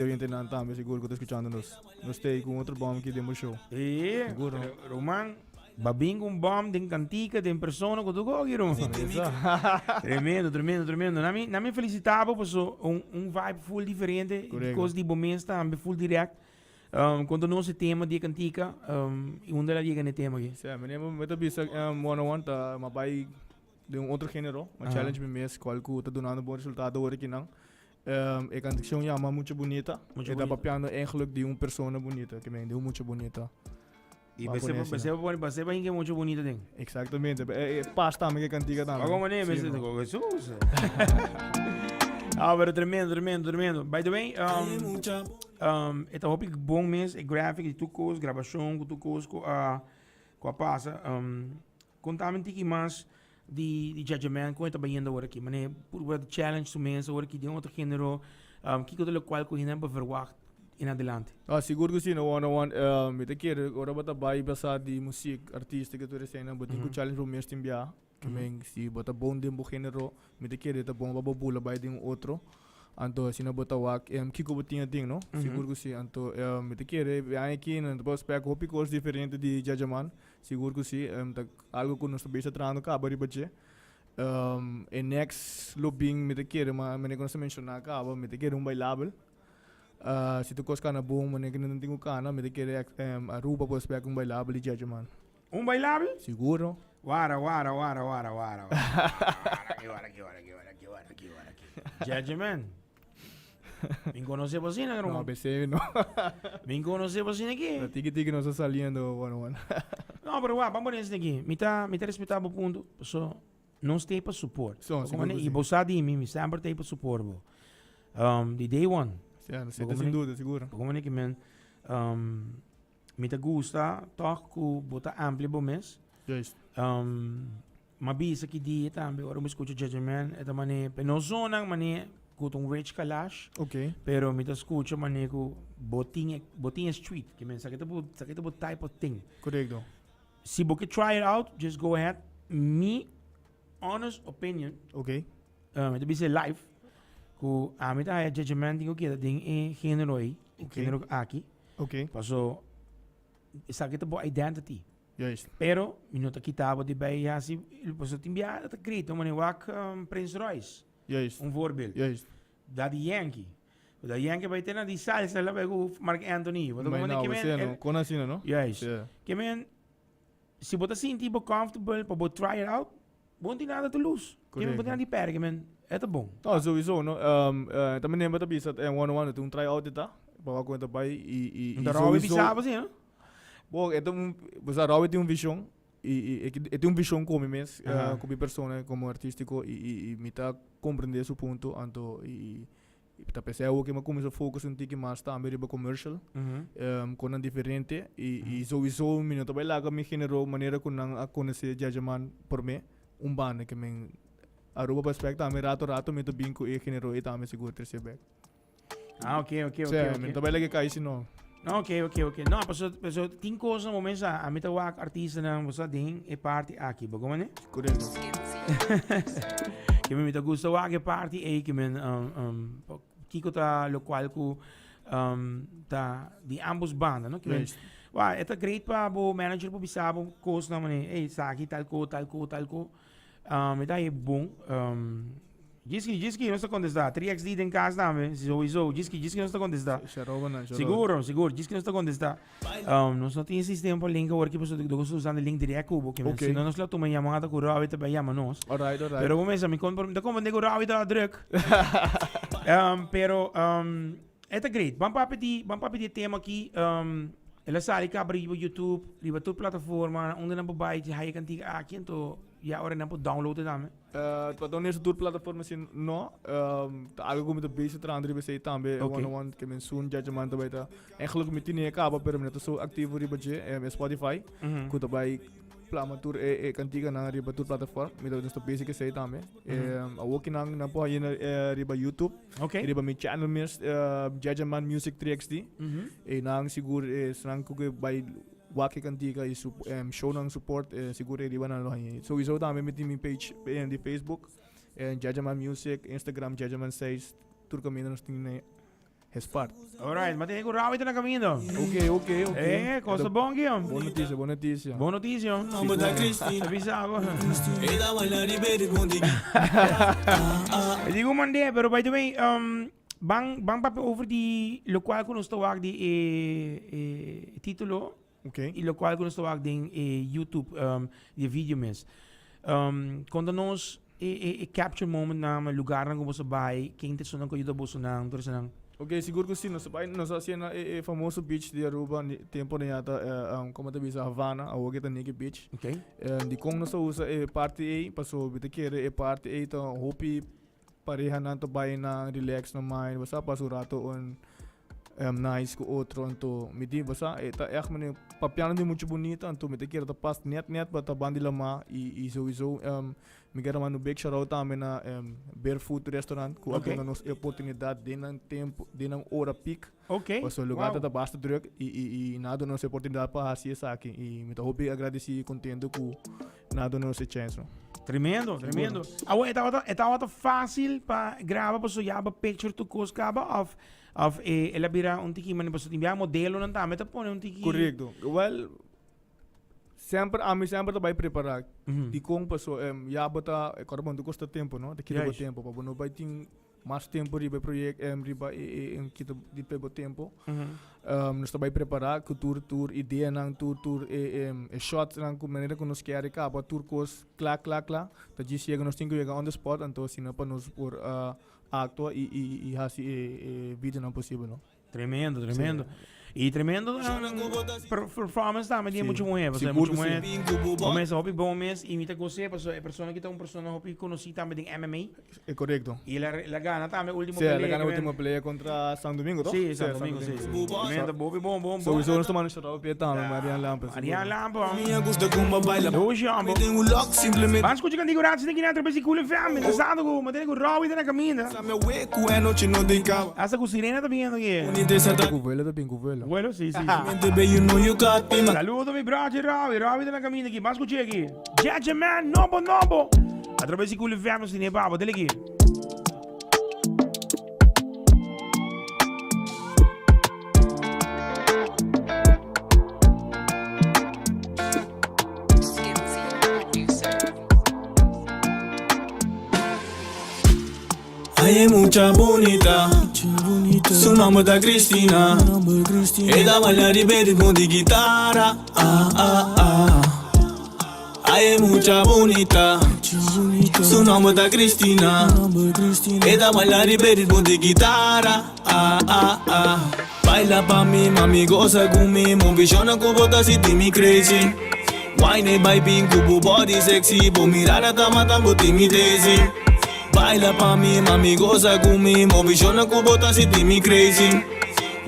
Orientenan tambe sigur ku ta skuchando nos. Nos ta ei ku un otro bòm aki den bo show. E, Sigur, no? Ruman, ba bin ku un bòm den kantika, den persona ku tur koki, ruman. Tremendo, tremendo, tremendo. Na mi, na mi felisitá bo paso un, un vibe full diferente. Korekto. Kos di bo mes tambe full direct. Um, konta nos e tema di e kantika, um, i unda el a yega na e tema aki? Sí, mi mi ta bisa um, one on one ta ma bai den un otro género, ma challenge mi mes kual ku ta dunando bon resultado awor akinan. E canción llama Mucha Bunita. Mucha E ta Bunita. papiando eigenlijk di un persona bunita, que men, di un mucha bunita. Y Va bese poner así, bese no? pone bese pa hinke mucho bonita den. Exactamente. E, e, pas también que cantica también. Como ne, Sí, bese no. con Jesús. Ah, pero tremendo, tremendo, tremendo. By the way, um, um, e ta hopi bon mes, e graphic di tu kos, grabacion ku tu kos ku a ku a pasa. Um, Contame un tiki mas di di Judgment, con e ta bayendo awor aki? Mane purba di challenge su mes awor aki den otro genero, um, kiko ta locual cu hende por verwacht en adelante? Ah, sigur cu si, no one on one. Eh, mi ta kere ora bo ta bay basa di muziek, artista ke tur esena, bo tin cu challenge bo mes tin bia. Ke men si bo ta bon den bo genero, mi ta kere ta bon pa bo bula bay den un otro. Anto asina bo ta wak em kiko bo tin aden, no? Sigur cu si. Anto mi ta kere e aña aki nan ta por expect hopi cos diferente di Judgeman. Sigur cu si, ta algo cu nos ta bezig trahando caba riba dje. E next lo bin mi ta kere, ma manera cu nos a menciona caba, mi ta kere un bailabel. Si tur cos cana bon, manera cu nan tin cu cana, mi ta kere Aruba por expect un bailabel di Judgeman. Un bailabel? Siguro. Wara, wara, wara, wara, wara, wara, ki wara, ki wara, ki wara, ki wara, ki wara, ki. Judgeman. Min conoce bo asina, No, Roman. pensé no. Min conoce bo asina aquí. Pero tiki tiki nos está saliendo, bueno, bueno. No, pero wak, vamos poner aquí. Mi ta, mi ta respetá bo punto. So, nos te pa support. So, Como sigur ne, que y sí. bo sa di mi, mi sempre te pa support bo. Um, di day one. Sí, no, Bo sin como duda, seguro. Como ne que men, um, mi ta gusta toch ku bo ta amplia bo mes. Juist. Um, M'a bisa ki dia tambe ora mi skucha Judgment e ta mane pe no zonan mane ku ta un rich kalash. Ok. Pero mi ta skucha mane ku bo tin e bo tin e street ke men sa ke ta bo sa ke ta bo type of thing. Korekto. Si bo ke try it out just go ahead. Mi honest opinion. Ok. Mi ta bisa e live ku ami ta haya Judgment tin ku keda den e genero ei, e genero aki. Ok. Paso esaki ta bo identity. Juist. Pero mi no ta kita bo di bay hasi, pasobra tin biaha ta grita, mane wak Prince Royce. Juist. Un voorbeeld. Juist. Daddy Yankee. Daddy Yankee bay te na di salsa, la bay ku Marc Anthony. Bo ta May como nou, ke men, bo no. Kon asina, no? Juist. Yeah. Ke men, si bo ta sinti bo comfortable pa bo try it out, bo no tin nada to lose. Ke men bo tin nada di perde, ke men, e ta bon. No, sowieso, no. Um, uh, ta meneer ta bisa, eh, one on one, un try out ta, pa wak kon ta bay, i, i, i Nta Robbie sowieso. bisa bo asina, no? Bo, e ta un, bo sa Robbie tin un vision y y e e tin un vision cu mi mes, Aha. cu mi persona como artistico y y y mi ta comprende su punto anto y y ta pesey awo cu mi a cuminsa focus un tiki mas tambe riba commercial, conan diferente y y sowieso mi no ta bay laga mi genero manera cu nan a conoce Jajaman por me un banda ke men Aruba pa expect tambe rato rato mi ta bin cu e genero ey tambe sigur trece bek. Ah, ok, ok, ok. Sí, ok. mi no ta bai laga kai si no. No, ok, ok, ok. No, paso, paso tin cos na momento a mi ta wak artistanan, bo sa den e party aki, bo como ne? Correcto. Ke mi ta gusta wak e party ei ke men um, um, kiko ta locual ku um, ta di ambos banda, no? Ke men, Juist. wa, e ta great pa bo manager por bisa bo cos na mane, ei, saki tal ko, tal ko, tal ko. Um, e ta e bon. Um, Djiski, djiski nos ta contesta. 3XD den cas tambe, sowieso. Djiski, djiski nos ta contesta. Sharoba nan, sharoba. Seguro, seguro. Djiski nos ta contesta. Um, nos no tin sistema pa link awor ki pasobra nos ta usando link direct cu bo. Ok. Si no nos lo tuma yamada cu Robbie ta bay yama nos. Alright, alright. Pero bo mesa, mi con, mi ta comprende cu Robbie ta druk. um, pero um, e ta great. Ban papia di, ban papia di e tema aki. Um, el a sali caba riba YouTube, riba tur plataforma, unda nan por bay haya cantica aki, anto ya ora nan por download e tambe. Pa ta honesto tur plataforma si no. Ta algo ku mi ta bezig trahando riba esei tambe. Ok. One on one ke men soon Judgeman ta bai ta. Eigenlijk mi tine e kaba pero mi no ta so aktivo riba dje e Spotify ku ta bai plama tur e e kantikanan riba tur plataform. Mi ta nos ta bezig esei tambe. Awor ki nan nan por haña riba YouTube. Ok. Riba mi channel mes Judgeman Music 3XD. Einan sigur esnan ku ke bai Wak e kantika y su show nan support sigur e riba nan lo haña. Sowieso tambe mi tin mi page di Facebook Jajaman Music, Instagram Jajaman 6, tur kaminda nos tin e. His part. Alright, ma tene ku Rawi ta na kamindo. Ok, ok, ok. Eh, cosa bon ki. Bon notisia, bon notisia. Bon notisia. Sigur. Ta bisa bo. E digo mandé, pero by the way, um, ban ban papia over di lokual ku nos ta wak di e e titulo Ok. i lokual ku nos ta wak den e YouTube um, di e video mes. Um, konta nos e e e capture moment nan, lugarnan ku boso bai, ken ta esunnan ku a yuda bosonan, tur esanan. Ok, sigur ku si. Nos a bai, nos a hasi na e e famoso beach di Aruba, tempo nan ya ta um, komo ta bisa Havana, awor ke ta Nikki Beach. Ok. Dikon nos a usa e parti ei? Pasobra mi ta kere e parti ei ta hopi parehanan ta bai nan relax nan mind, bo sa, pasa un rato un nice ku otro, anto mi di, bo sa, e ta ègt manera papiando di mucha bunita, anto mi ta kere ta pas nèt nèt pa ta banda di lamá i i souiso Mi kier a manda un big shout out tambe na Barefoot Restaurant ku a duna nos e oportunidat den nan tempu, den nan ora peak. Pasobra lugar ta ta basta druk i i i nan a duna nos e oportunidat pa hasi esaki i mi ta hopi agradesi i kontento ku nan a duna nos e chèns no. Tremendo, tremendo. Awor e tabata e tabata fácil pa graba pasobra ya bo picture tur kos kaba òf òf e el a bira un tiki manera pasobra tin bia modelonan tambe ta pone un tiki. Korekto. Wèl Semper ami semper ta bai prepara dikon paso ya bo ta e kòrda bo no ta kosta tempu no ta kita bo tempu pa bo no bai tin mas tempu riba e proyek riba e e kita di pe bo tempu nos ta bai prepara ku tur tur ideanan tur tur e e shòtnan ku manera ku nos kier e kaba tur kos kla kla kla ta djis yega nos tin ku yega on the spot anto asina pa nos por aktua i i i hasi e e videonan posibel no. Tremendo, tremendo. Y tremendo performance tambe di mucho mujer. Sigur mucho ku si. mujer. Bo mes hopi bon mes y mi ta gos'é pasobra e persona ki ta un persona hopi conocí tambe den MMA. E korekto. Y el a el a gana tambe ultimo Sí, el a pelea gana que ultimo pelea kontra San Domingo, toch? Sí, San Domingo, sí. Tremendo, hopi bon, bon, bon. Sowieso nos ta manda un shout out p'e tambe, Marian Lampe. Marian Lampe. Doshi homber. Ban scucha cantico rato sin kina atrapes di Cool FM. Mientras tanto cu mantene cu Rowie ta na caminda. Hasta cu sirena ta biniendo aki. Cu vuelo ta bin, cu vuelo. Vuelo? Si, si, si. Saludo mi brother Rowie. Rowie ta na caminda aki. Ban scucha aki. Jeje man, nobo nobo. Atrapes di Cool FM nos tene pa bo. Dele aki. Hay mucha bonita, su nombre ta Cristina. E ta baila riba e ritmo di guitarra. Ah, ah, ah. Hay mucha bonita, su nombre ta Cristina. E ta baila riba e ritmo di guitarra. Ah, ah, ah. Baila pa mi, mami, goza ku mi. Movishonnan ku bo ta sinti mi crazy. Wine bai bin ku bo body sexy. Bo mirada ta mata bo tin mi dizzy. Baila pa mi, mami, goza ku mi. Movishonnan ku bo ta sinti mi crazy.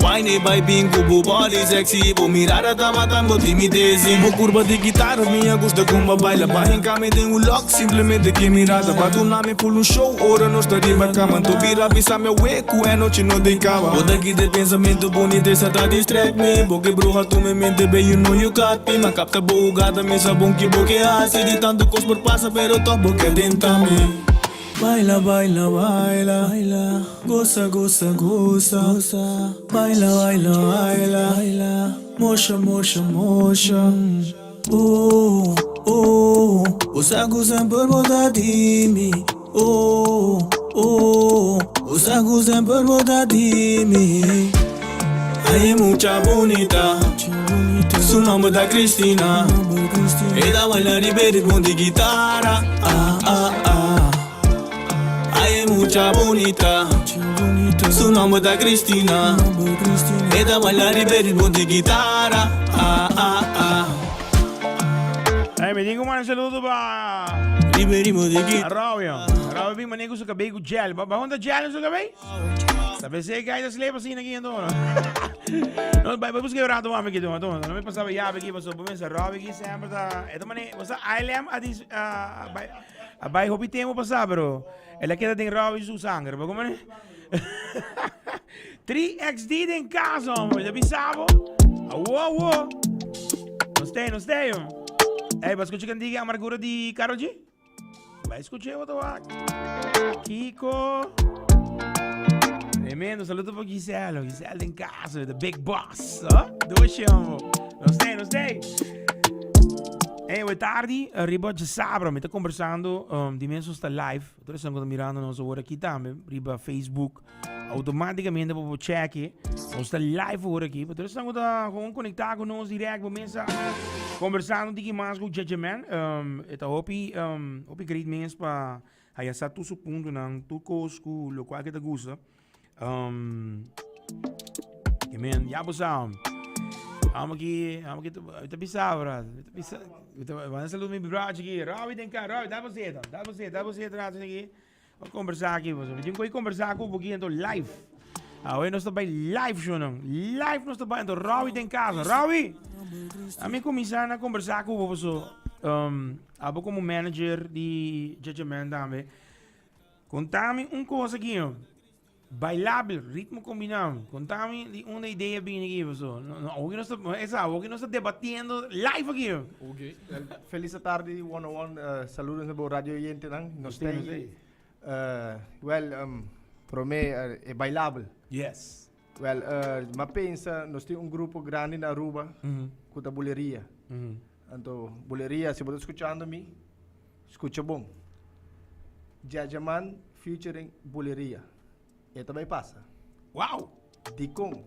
Wine bai bin ku bo body sexy. Bo mirada ta mata bo tin mi dizzy. Bo kurba di guitarra mi a gusta kon bo baila. Ba hinka mi den un lock simplemente ke mirada. Ba duna mi full un show ora nos ta riba kama. Anto bira bisa mi awe ku e nochi no den kaba. Bo ta kita e pensamentu bonito esa ta distract mi. Bo ke bruha tur mi mente be you know you got me. Ma kapta bo hugada mi sa bon ki bo ke hasi. Di tantu kos por pasa pero tog bo ke tenta mi. Baila, baila, baila, baila, goza, goza, goza, goza, baila, baila, baila, baila, mosha, mosha, mosha, oh, oh, bo sa ku semper bo ta di mi, oh, oh, bo sa ku semper bo ta di mi. Ay mucha bunita, su nomber ta Cristina. E ta baila riba e ritmo di guitarra. Ah, ah, ah. Ay mucha bunita, su nomber ta Cristina. E ta baila riba e ritmo di guitarra. Ah, ah, ah. Hey, mi digo man saludo pa Riba e ritmo di guitarra. Robbie. Robbie bin mané ku su kabei ku gel. Ba ba honda gel in su kabei? Ta pensé que hay sleep así aquí en todo. No, bai bai busca un rato mami aquí, toma, toma. No me pasaba llave aquí, pasó, pues me Robbie aquí siempre está. Esto mane, o sea, ILM a dis ah bai a bai hopi tiempo pasá, pero el a queda den Robbie su sangre, pero como 3XD den casa, hombre, ya bisabo. Awo, awo. No stay, no stay. Hey, vas escuchar cantiga Amargura di Karol G? Bai skuch'é otro wak. Kiko. Tremendo, saludo pa Giselo. Giselo den casa, the big boss. Huh? Doshi, amo. Nos stay, nos stay. Hey, we tardi, riba djasabra, mi ta conversando, um, di mes nos ta live. Tur esnan ku ta mirando nos awor aki tambe, riba Facebook. Automáticamente bo por check Nos ta live awor aki. Pero tur esnan ku ta gewoon conecta ku nos direct, bo mesa conversando un tiki mas ku Jeje Man. Um, e ta hopi, um, hopi great mes pa haya sa tur su puntonan, tur kos ku lokual ke ta gusta. Um, I mean, ya bo sa. Amo aki, amo aki, ta bisa, bro. Ta bisa, ta, van saludo mi broer aki. Robbie den ka, Robbie, dal bo zeta, dal bo zeta, dal bo zeta rato aki. Vamos conversar aqui, você. Tem que conversar com um pouquinho então live. Ah, hoje nós está live, show não. Live nós está então Robbie tem casa. Robbie, a mim começar a conversar com você. Um, abo como manager de Judgment também. Contame um coisa aqui, ó. Bailabel, ritmo combinado. Contame di unda idea bini aki, paso. No, no, awor nos ta, esa, awor nos ta debatiendo live aki. Ok. Feliz tarde, 101. Saludos na bo radio oyentenan. Nos Nos ta ei. Well, prome e bailabel. Yes. Well, m'a pensa, nos tin un grupo grandi na Aruba cu ta buleria. Anto, buleria, si bo ta scuchando mi, Scucha bon. Jajaman featuring Buleria. E ta bay pasa. Wow! Dicon?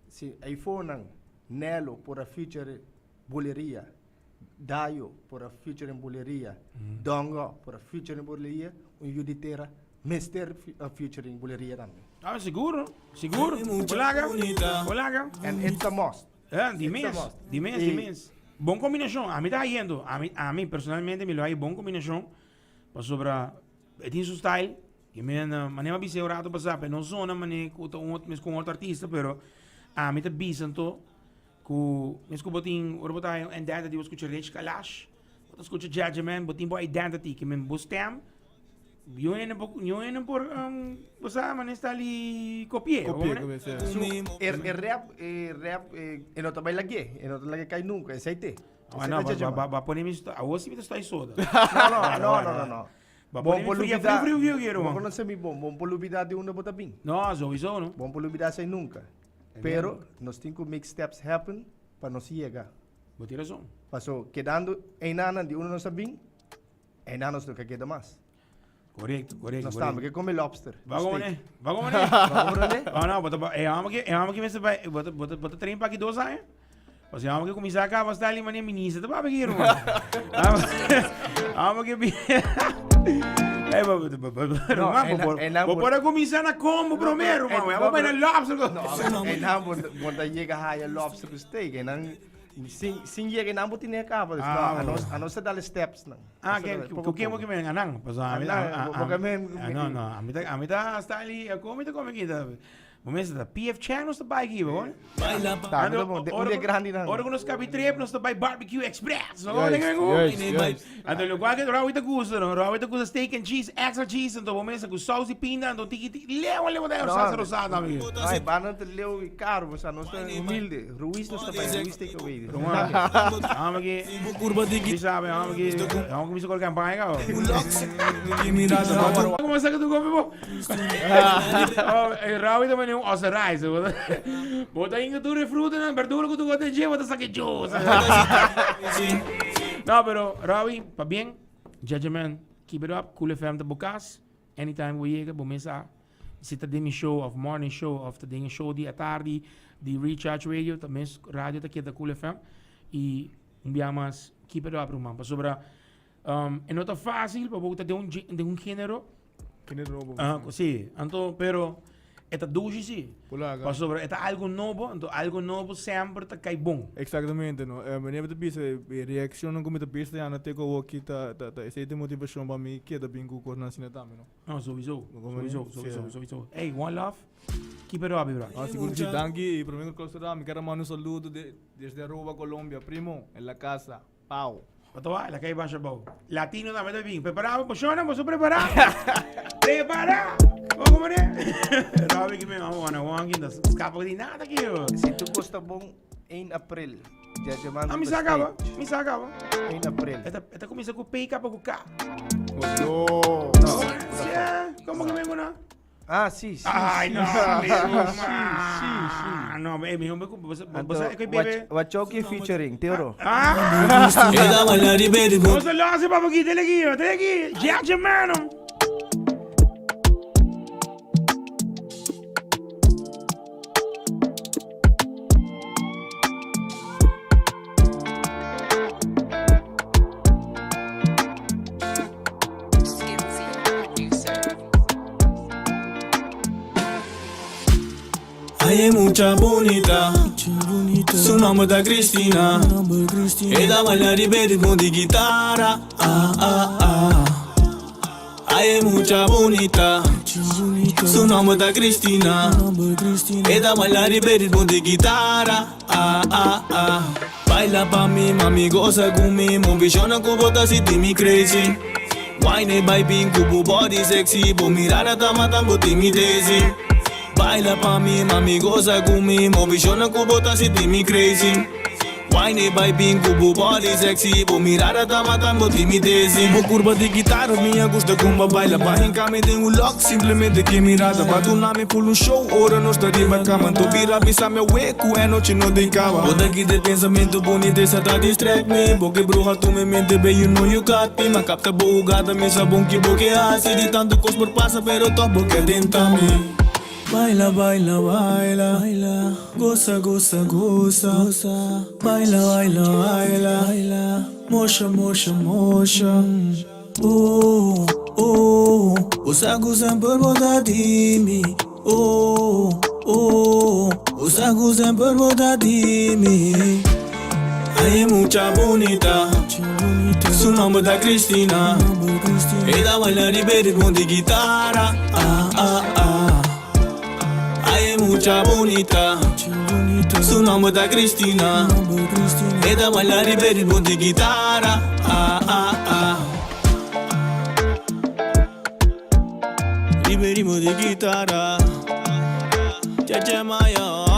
Si Iphone-nan, Nelo por a feature Buleria, Dayo por a featuring Buleria, Dongo por a featuring Buleria, un yu di tera mester featuring Buleria tambe. Ah, seguro, seguro. Bolaga, bolaga. And it's a must. Eh, di mes, di mes, di mes. Bon combinacion. A mi ta hayendo. A mi, a mi personalmente mi lo hay bon combinacion. Pasobra e tin su style. I men, mane m'a bisa un rato pasá, pe no zona mane ku ta un otro, mes ku un otro artista, pero a mi ta bisa anto ku mes ku bo tin, ora bo ta haya un identity, bo skucha Rich Kalash, bo ta skucha Judge Man, bo tin bo identity, ke men bo stem, Yo ene por, yo ene por, um, bo sa, mane sta li kopié. Kopié, kopié, sí. Su, e, e rap, e rap, e, e no ta bai lag'é, e no ta lag'é kai nunca, esei te. Ah, no, ba, ba, ba pone mi, awo si mi ta stoi soda. No, no, no, no, no, no. Ba pone mi fria, frio, frio, frio, frio, Bo conoce mi bon, bon por lubida di unda bo ta bin. No, sowieso, no. Bon por lubida esei nunca. Pero, nos tin cu make steps happen pa nos yega. Bo tin razon. Paso, kedando einanan di unda nos a bin, Einan nos no ka keda mas. Correcto, correcto. Nos tambe ke come lobster. Va como ne? Va como ne? Va como ne? Oh no, bota e amo que e amo que mester bai, bota bota bota train pa ki dos aña. O sea, amo que comienza acá va estar ali mane ministro, te papi que irmão. Amo que bi. Hey, ba ba ba ba. No, Bo por comienza na combo primero, man. Vamos para lobster. No, einan bo ta yega haya lobster ku steak, einan Sin, sin yega nan bo tine caba. Dus Ah, no, anos, anos ta dale steps nan. Ah, Nos ta que dale ku poco ken poco. bo men anan? Paso a mi Anan, a- bo- a- bo men- ah, no, no, a mi ta a mi ta style a come ta come kita. Bo mester ta PF Chang nos ta bai ki, bo. Ta, mi ta bon. De- Un dia grandi nan. Ora ku nos kabi trip nos ta bai Barbecue Express. No, Juist, Juist, juist, juist. Anto lo cual que Rawi ta gusta, no? Rawi ta gusta steak and cheese, extra cheese, anto bo mester ku saus di pinda, anto tiki tiki, lewa lewa ta No, salsa rosada, amigo. Ay, bana ta leu y caro, o sea, nos ta humilde. Ruiz nos ta bai, Ruiz take away. Ruman, amo que, mi sabe, amo que, amo que mi socor campaña, cabrón. Como saca tu come, bo? Oh, Rawi ta mane un osa rice, bo. Bo ta inga tur e fruta nan, verdura ku tu gote dje, bo ta saka e juice. No, pero Rawi, pa bien, Judgment, keep it up, Cool FM ta bo kas, anytime bo yega, bo mesa Si ta den mi show of morning show of ta den e show di atardi di Recharge Radio, ta mes radio ta keda Cool FM. Y un bia mas, keep it up, ruman. Pasobra um, e no ta fácil pa bo ta den un, den un género. Género nobo. Ah, sí. Anto, pero e ta dushi sí. Pulaga. Pasobra e ta algo nobo, anto algo nobo semper ta kai bon. Exactamente, no. Eh, meneer ta bisa, e reaccionnan ku mi ta bisa ya na te ku awoki ta, ta, ta, esei ta e motivacion pa mi keda bin ku kosnan asina tambe, no. No, sowieso. Bo come Sowieso, ni? sowieso, Sí. sowieso. Hey, one love. Keep it up, bro. Ah, seguro que sí. Danki. Y primero que todo, mi quiero mandar un saludo de, desde Aruba, Colombia. Primo, en la casa. Pau. Wat wa, la kai basha bou. Latino tambe ta bin. Prepará bo shona, boso prepará. Prepará. Bo como ne? Robbie que me vamos a one que no escapa di nada aquí. Si tu gusta bon, 1 april. Judgment Ah, mi sa acaba. Mi sa acaba. 1 april. Esta esta comienza con P, K, con K. No. Sí, ¿cómo que me na? Ah, si, si. Ai, si, no, si, mi si, si, si. No, eh, mi hombre, bo sa Anto, e bebe. Wachoki featuring, Teoro. Ah! E ta baila riba e ritmo. Nos a lansa pa poquito, dele aquí, dele aquí. Jack mano. Hay mucha bunita, su nomber ta Cristina. E ta baila riba e ritmo di guitarra. Ah, ah, ah. Hay mucha bunita, su nomber ta Cristina. E ta baila riba e ritmo di guitarra. Ah, ah, ah. Baila pa mi, mami, goza cu mi. Movishonnan cu bo ta sinti mi crazy. Wine e bai bin cu bo body sexy. Bo mirada ta matan bo timidez. Baila pa mi, mami, goza cu mi. Movishonnan cu bo ta sinti mi crazy. Wine e bai bin cu bo body sexy. Bo mirada ta matan bo timidez. Bo curva di guitarra, mi a gusta con bo baila. Ba hinca mi den un lock, simplemente cu mirada. Ba duna mi full un show, ora nos ta riba cama. Anto bira bisa mi awe cu e nochi no den caba. Bo ta kita e pensamento bonito, esa ta distract me. Bo ke bruha tu mi mente, babe, you know you got me. Ma capta bo hugada, mi sa bon ki bo ke haci. Di tanto cos por pasa, pero toch bo ke tenta mi. Baila, baila, baila, baila, goza, goza, goza, goza. Baila, baila, baila, baila, mosha, mosha, mosha. Oh, oh, bo sa cu semper bo ta di mi. Oh, oh, bo sa cu semper bo ta di mi. Hay mucha bunita, su nomber ta Cristina. E ta baila riba e ritmo di guitarra. Ah, ah, ah. Hay mucha bunita, su nomber ta Cristina. E ta baila riba e ritmo di guitarra. Ah, ah, ah. Riba e ritmo di guitarra. Cha cha maya.